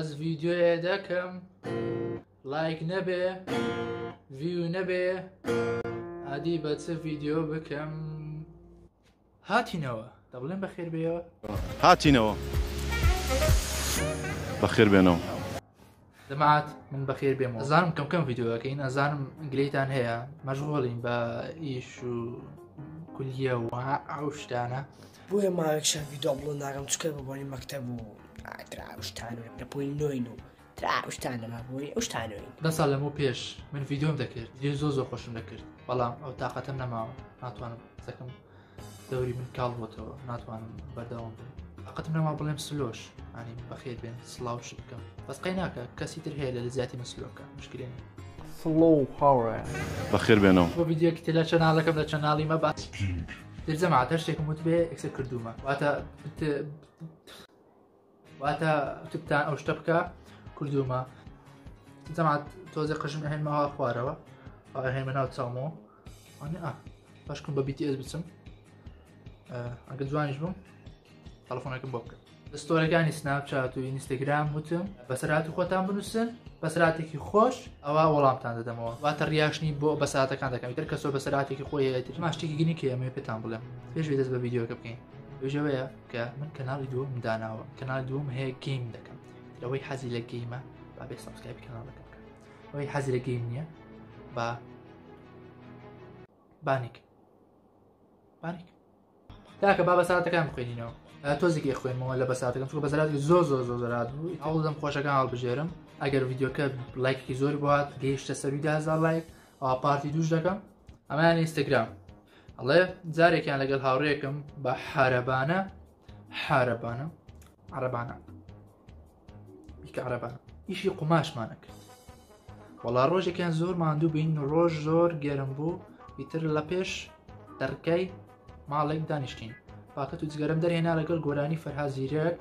ئەز ڤیدیۆیە دەکەم لایک نەبێ view نەبێ ئادی بە چ ڤیدیۆ بکەم هاتینەوە دەبڵێن بەخێر بێەوە هاتینەوە بەخێر بێنەوە. جەماعەت من بەخێر بێمەوە ئەزانم کەم کەم ڤیدیۆەکەین ئەزانم گلەیتان هەیە مەشغوڵین بە ئیش و کولیە و ئەو شتانە. بۆیە ماوەیەک شەر ڤیدیۆ upload ناکەم چونکە بە بۆنی مەکتەب و ترا ئەو شتانە لە پۆلی نۆین و ترا ئەو شتانە ما بۆی ئەو شتانەوەین. دە ساڵ لەمەو پێش من ڤیدیۆم دەکرد ڤیدیۆی زۆر زۆر خۆشم دەکرد بەڵام ئەو تاقەتەم نەماوە ناتوانم قسەکەم دەوری من کاڵ بۆتەوە ناتوانم بەردەوام بم تاقەتم نەما بڵێم سلۆش ینی بەخێر بێن سڵاو شت بکەم بەس قەی ناکە کەسی تر هەیە لە زیاتی من سلۆکە مشکلێ نییە. سڵۆ هاوڕێ. بەخێر بێنەوە. بۆ ڤیدیۆیەکی تر لە channel ەکەم لە channel ی مە باس تر جەماعەت هەر شتێکم وت بێ ئێکسە کردوومە واتە واتە وتبتان ئەو شتە بکە کردوومە جەماعەت تۆزێ قژم ئەهێنمەوە خوارەوە ئەهێنمە ناو چاومەوە ئا باشکم بە BTS بچم ئەگە جوانیش بووم تەلەفۆنەکەم بۆ بکە لە story ەکانی سناپچات و ئینستاگرام وتم بەسەرهاتی خۆتان بنووسن بەسەراتێکی خۆش ئەوە وەڵامتان دەدەمەوە واتە reaction ی بۆ بەساتەکان دەکەم تر کەسۆ بەسەراتێکی خۆی هەیە تر ماشتێکی گرنگ کە ئەمەوێ پێتان بڵێم پێش دەست بە ڤیدیۆکە بکەین بێژەوەیە کە من کەناڵی دووەم داناوە کەناڵی دووەم هەیە game دەکەم لەوەی حەزی لە game ە با بێ subscribe ی کەناڵەکە بکە ئەوەی حەزی لە game نییە با بانیک بانیک کاکە با بەساتەکان بخوێنینەوە تۆزێکی خوێنمەوە لە بەساتەکەم چونکە بەسەراتێکی زۆر زۆر زۆر زۆرات بوو هەوڵدەم خۆشەکان هەڵبژێرم ئەگەر ڤیدیۆکە لایکێکی زۆر بوات گەیشتە سەروی 10,000 لایک ئەوە part ی دووش دەکەم ئەمەیان ئینستاگرام ئەڵێ جارێکیان لەگەڵ هاوڕێکم بە حارەبانە حارەبانە عەرەبانە بیکە عەرەبانە ئیشی قوماشمانە کرد وەڵا ڕۆژێکیان زۆر ماندوو بین ڕۆژ زۆر گەرم بوو ئیتر لە پێش دەرگای ماڵێک دانیشتین پاکەت و جگەرم دەرهێنا لەگەڵ گۆرانی فەرها زیرەک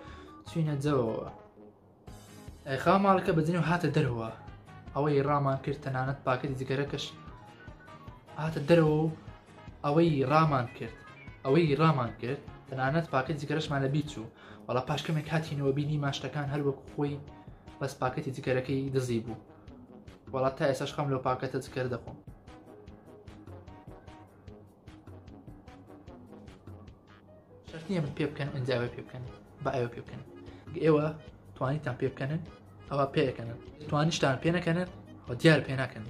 چوینە جەوەوە خا ماڵەکە بەجنێ و هاتە دەرەوە ئەوەی ڕامان کرد تەنانەت پاکەتی جگەرەکەش هاتە دەرەوە و ئەوەی ڕامان کرد ئەوەی ڕامان کرد تەنانەت پاکەت جگەرەشمان لە بیچوو وەڵا پاش کەمێک هاتینەوە بینی ماشتەکان هەر وەک خۆی بەس پاکەتی جگەرەکەی دزی بوو وەڵا تا ئێساش خەم لەو پاکەتە جگەر دەخۆم شەرت نییە من پێ بکەن ئینجا ئەوە پێ بکەن بە ئەوە پێ بکەن ئێوە توانیتان پێ بکەنن ئەوە پێەکەنن توانیشتان پێ نەکەنن و دیار پێ ناکەن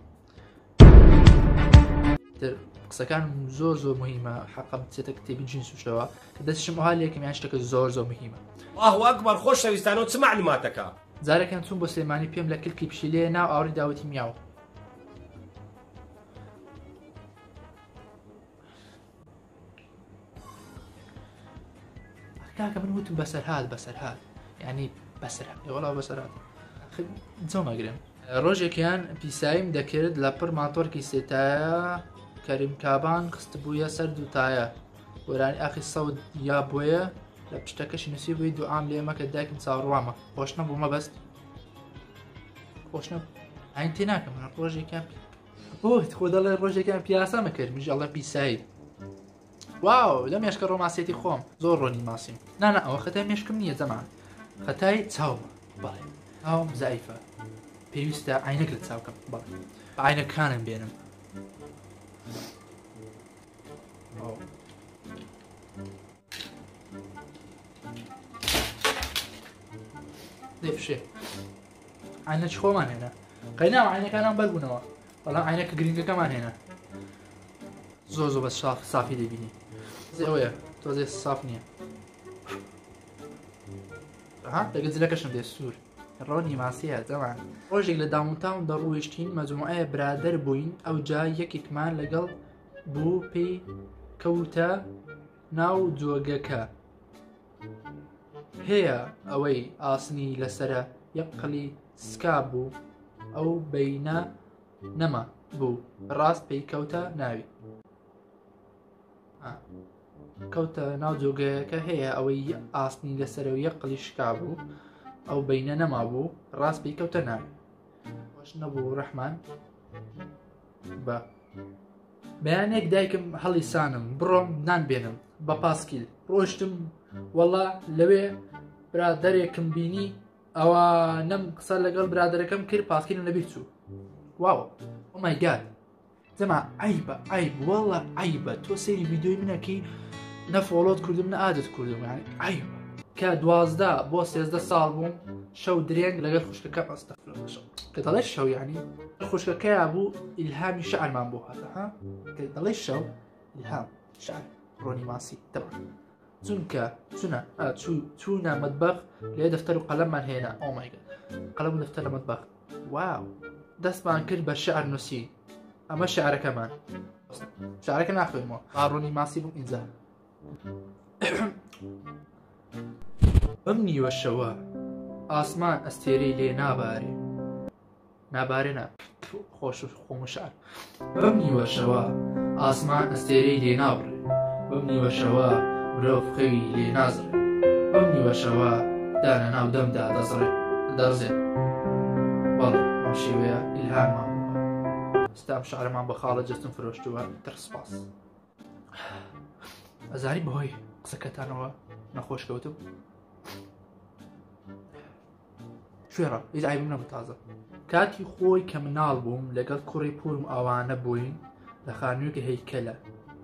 قسەکانم زۆر زۆر مهمە حەقم بچێتە کتێبی جنس و شتەوە کە دەستشم ئەوها لێکم یان شتەکە زۆر زۆر مهمە الله اکبر خۆشەویستانەوە چ معلوماتەکە جارێکیان چوون بۆ سلێمانی پێم لە کلکی پشیلەیە ناو ئاوری داوتی میاو کاکە من وتم بەسەرهات بەسەرهات یعنی بەسەر وەڵا بەسەرهات جۆمەگرم ڕۆژێکیان پیساییم دەکرد لە پڕ ماتۆرکی سێتایە کەریم کابان خستبوویە سەر دووتایە گۆرانی ئاخی سەوت یا بۆیە لە پشتەکەشی نووسی بووی دوعام لێ مەکە دایکم چاوەڕوامە خۆش نەبوو مەبەست خۆش نەبوو ئاین تێ ناکەم ڕۆژێکیان بۆ خۆ دەڵێ ڕۆژێکیان پیاسەمە کرد منیش ئەڵێم پیسایی واو لە مێشکە ڕۆماسیەتی خۆم زۆر ڕۆنی ماسیم نانا ئەوە خەتای مێشکم نییە زەمان خەتای چاومە بەڵێ چاوم زایفە پێویستە عینەک لە چاوکەم بەڵێ بە عینەکانم بێنم دەفشێ عینەکی خۆمان هێنا قەینا عینەکانم بەربوونەوە بەڵام عینەکە گرنگەکەمان هێنا زۆر زۆر بە شاف سافی دەبینی ئەوەیە تۆزێ ساف نییە ها لەگە جلەکەشم دێ سوور ڕۆنی ماسیە جەمان ڕۆژێک لە downtown دەڕویشتین مەجموعەیە برادەر بووین ئەو جا یەکێکمان لەگەڵ بوو پێی کەوتە ناو جۆگەکە هەیە ئەوەی ئاسنی لەسرە یەک قەلی سکا بوو ئەو بینە نەما بوو ڕاست پێی کەوتە ناوی کەوتە ناو جۆگەیەکە هەیە ئەوەی ئاسنی لەسەر و یەک قلی شکا بوو ئەو بینە نەما بوو ڕاست پێی کەوتە ناوی خۆش نەبوو ڕەحمان بە بەیانێک دایکم هەڵیسانم بڕۆم نان بێنم بە پاسکیل ڕۆشتم وەڵا لەوێ برادەرێکم بینی. ئەوە نەم قسە لەگەڵ برادەرەکەم کرد پاسکیلم لەبیر چوو. واو oh my God جەما عیبە عیب وەڵە عیبە تۆ سەیری ڤیدیۆی منەکی نە follow ت کردم نە add ت کردم یعنی عیبە. کە 12 بۆ 13 ساڵ بووم شەو درێنگ لەگەڵ خوشکەکەم ئەستەغفراللە شەو کە دەڵێ شەو یعنی خوشکەکەیا بوو ئیلهامی شعرمان بۆ هاتە ها کە دەڵێ شەو ئیلهام شعر ڕۆنی ماسی تەبعا چونکە چونە چوونە مەتبەخ لێ دەفتەر و قەلەممان هێنا oh my God قەلەم و دەفتەر لە مەتبەخ wow دەستمان کرد بە شعر نووسی ئەمە شعرەکەمان شعرەکە ناخوێنمەوە ئاڕۆنی ماسی بوو ئینجا بەم نیوە شەوە ئاسمان ئەستێرەی لێ نابارێ نابارێ نا خۆش خۆم شعر بەم نیوە شەوە ئاسمان ئەستێرەی لێ نابڕێ بەم نیوە شەوە مرۆڤ خەوی لێ نازڕێ بەم نیوە شەوە دانە ناو دەمدا دەزڕێ دەڕزێ بەڵێ ئەم شێوەیە ئیلهاممان بووە ستام شعرمان بە خاڵە جەستم فرۆشتووە تر سپاس ئەزانی بەهۆی قسەکەتانەوە نەخۆش کەوتم شوێڕە هیچ عیبم نەبوو تازە کاتی خۆی کە مناڵ بووم لەگەڵ کوڕی پورم ئەوانە بووین لە خانوویەکە هەیکەلە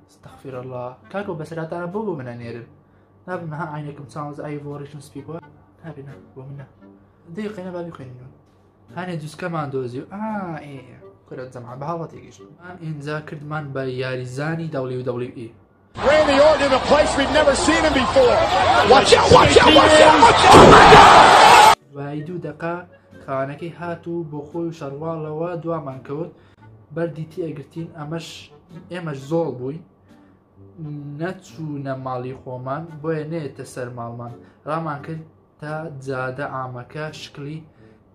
استغفر الله کاکۆ بەسەراتانە بۆ بۆ منە نێرن نابم ها عینێکم چاوز ئای ڤۆڕیشم سپی بووە نابێ نا بۆ منە دەی قینە بابی خوێنینەوە هەنێ جوسکەمان دۆزی و ئا ئێ کورە جەماعە بە هەڵە تێگەیشتم ئینجا کردمان بە یاریزانی WWE. Randy Orton in a place we've never seen him before. Watch out, watch out, watch out, watch out. Oh my God! دوای دوو دەقە خاوەنەکەی هات و بۆ خۆی و شەڕواڵەوە دوامان کەوت بەردی تێ ئەگرتین ئەمەش ئێمەش زۆڵ بووین نەچوونە ماڵی خۆمان بۆیە نێتە سەر ماڵمان ڕامان کرد تا جادە عامەکە شکڵی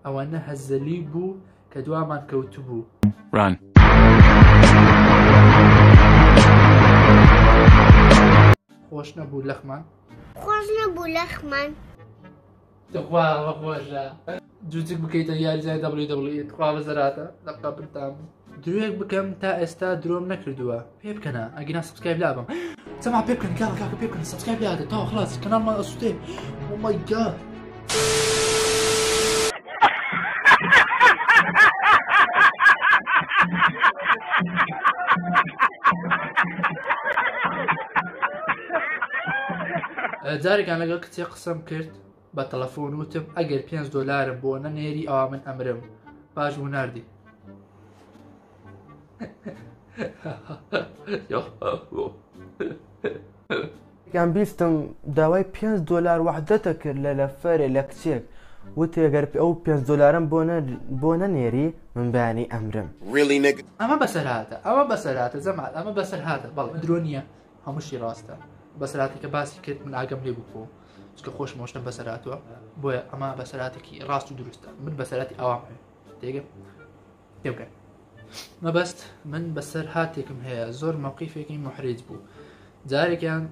ئەوەنە هەزەلی بوو کە دوامان کەوتبوو. Run. خۆش نەبوو لەخمان. خۆش نەبوو لەخمان. تخوا ئەوە خۆشە جوجک بکەیتە یاریزای WWE تخوا بەزەراتە لە قەبرتان درۆیەک بکەم تا ئێستا درۆم نەکردووە پێ بکەنە ئەگینا subscribe لابم سەما پێ بکەن کاکە کاکە پێ بکەن subscribe لادە تا خلاص کەناڵمان ئەسوتێ oh my God جارێکان لەگەڵ کچێ قسەم کرد بە تەلەفۆن وتم ئەگەر 5 دۆلارم بۆ نەنێری ئەوا من ئەمرم باش بوو ناردی. یان بیستم داوای 5 دۆلار وەحدەتە کرد لە لەفەرێ لە کچێک وتێ گەر ئەو 5 دۆلارم بۆ نەنێری من بەیانی ئەمرم. Really nigga. ئەمە بەسەرهاتە ئەمە بەسەرهاتە جەماعەت ئەمە بەسەرهاتە بەڵێ درۆ نییە هەمووشی ڕاستە بەسەرهاتی کە باسی کرد من ئاگەم لێ بوو خۆ چونکە خۆشم ئەو شتەم بەسەرهاتووە بۆیە ئەمە بەسەرهاتێکی ڕاست و دروستە من بەسەرهاتی ئاوام هەیە تێگەم تێبگەن مەبەست من بەسەر هاتێکم هەیە زۆر مەوقیفێکی محریج بوو جارێکیان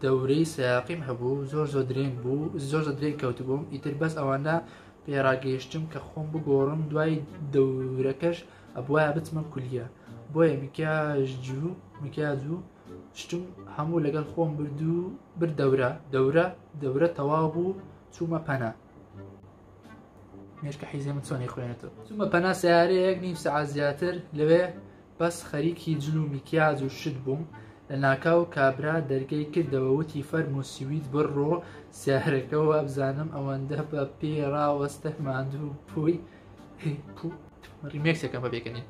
دەورەی سیاقیم هەبوو زۆر زۆر درێنگ بوو زۆر زۆر درێنگ کەوتبووم ئیتر بەس ئەوانە پێڕاگەیشتم کە خۆم بگۆڕم دوای دەورەکەش ئەبواە بچمە کولیە بۆیە میکیاج و میکیاج و شتم هەموو لەگەڵ خۆم بردو برد دەورە دەورە دەورە تەواو بوو چوومە پەنا مێشکە حیزێ من چۆنی خوێنێتەوە چوومە پەنا سیارەیەک نیم سەعات زیاتر لەوێ بەس خەریکی جل و میکیاج و شت بووم لە ناکاو کابرا دەرگەی کردەوە وتی فەرموو سوید بڕۆ سیارەکەوە ئەبزانم ئەوەندە بە پێ ڕاوەستە ماندوو بووی ڕیمێکسەکەم بە پێکەنین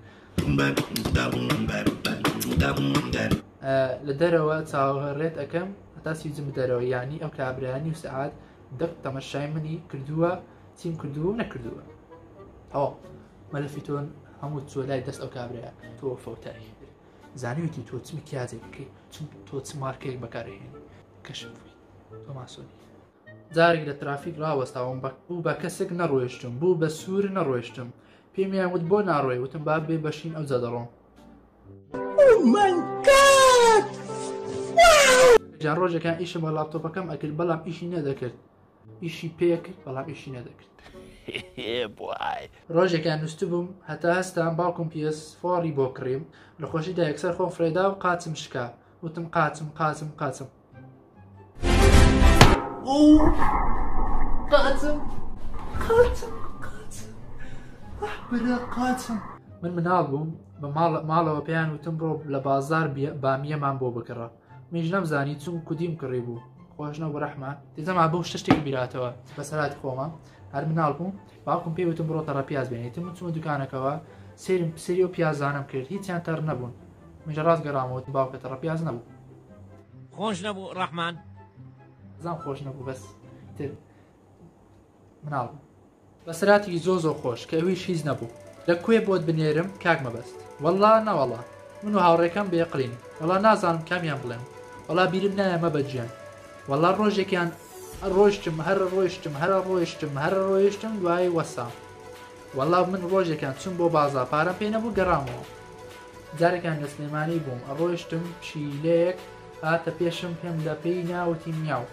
لە دەرەوە چاوەڕێت ئەەکەم هەتا سویجم بدەرەوە یعنی ئەو کابرانی و سەعات دەق تەمەشای منی کردووە چیم کردووە و نەکردووە تەواو مەلەفی تۆ هەموو چۆ لای دەست ئەو کابرایە تۆ فەوتای زانیوتی تۆ چ میکیاجێک بکەی چون تۆ چ مارکەیەک بەکارهێنی کەشف بووی تۆ ماسۆنی جارێک لە ترافیک ڕاوەستاوم بە بوو بە کەسێک نەڕۆیشتم بوو بە سوور نەڕۆیشتم پێمیان وت بۆ ناڕۆی وتم با بێ بەشین ئەو دەڕۆم جا ڕۆژەکان ئیشم بە لاپتۆپەکەم ئەکرد بەڵام ئیشی نەدەکرد ئیشی پێکرد بەڵام ئیشی نەدەکرد ڕۆژێکیان نووسبووم هەتا هەستان باوکم PS four ی بۆ کڕیم لە خۆشیدا یەکسەر خۆم فرێدا و قاچم شکا وتم قاچم قاچم قاچم قاچم. قاچم قاچم برا قاچم. من مناڵ بووم بە ماڵەوە پێیان وتم بڕۆ لە بازار بامیەمان بۆ بکڕە، منیش نەمزانی چون کودیم کڕی بوو. خۆش نەبوو ڕەحمان. تێزەما بەو شتە شتێک بیراتەوە بەسەراتی خۆمە، هەر مناڵ بووم باوکم پێی وتم بڕۆ تەڕە پیاز بێنیتم. من چوومە دوکانەکەوە سێرم سێری ئەو پیازانەم کرد هیچیان تەڕ نەبوون. منیش ڕاست گەڕامەوە وتم باوکە تەڕە پیاز نەبوو. خۆش نەبوو ڕەحمان. زان خۆش نەبوو بەس تر مناڵ بوو. بەسەراتێکی زۆر زۆر خۆش کە ئەویش هیچ نەبوو. لە کوێ بۆت بنێرم کاک مەبەست؟ وەڵا نەوەڵا من و هاوڕێکەم بێقلین، وەڵا نازانم کامیان بڵێم، وەڵا بیرم نایە مەبە گیان. وەڵا ڕۆژێکیان ڕۆیشتم هەر ڕۆیشتم هەر ڕۆیشتم هەر ڕۆیشتم دوایی وەسام. وەڵا من ڕۆژێکیان چوم بۆ بازاڕ پارەم پێ نەبوو گەڕامەوە. جارێکیان لە سلێمانی بووم ئەڕۆیشتم پشیلەیەک هاتە پێشم پێم لە پێی ناوتی میاو.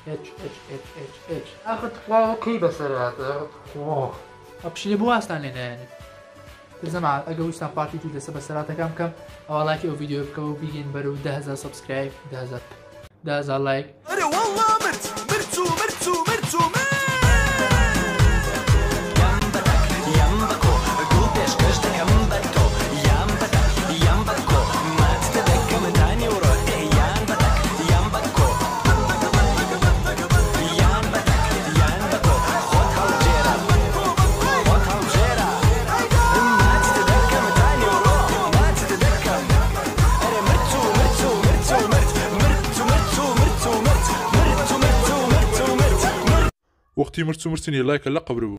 H H H H H ئاخر تخوا کەی بەسەر هات تخوا ئەو پشیلە بۆ وازتان لێ نایەنێت. زەما ئەگە ویستان part ی دوو لەسەر بەسەراتەکان بکەم ئەوە لایکی ئەو ڤیدیۆ بکە و بیگەین بەرەو 10000 subscribe 10000 10000 لایک. ئەرێ وەڵڵا مرد مرد و مرد و مرد و مرد. وەختی مرچ و مرچنی لایکە لە قەبر بوو.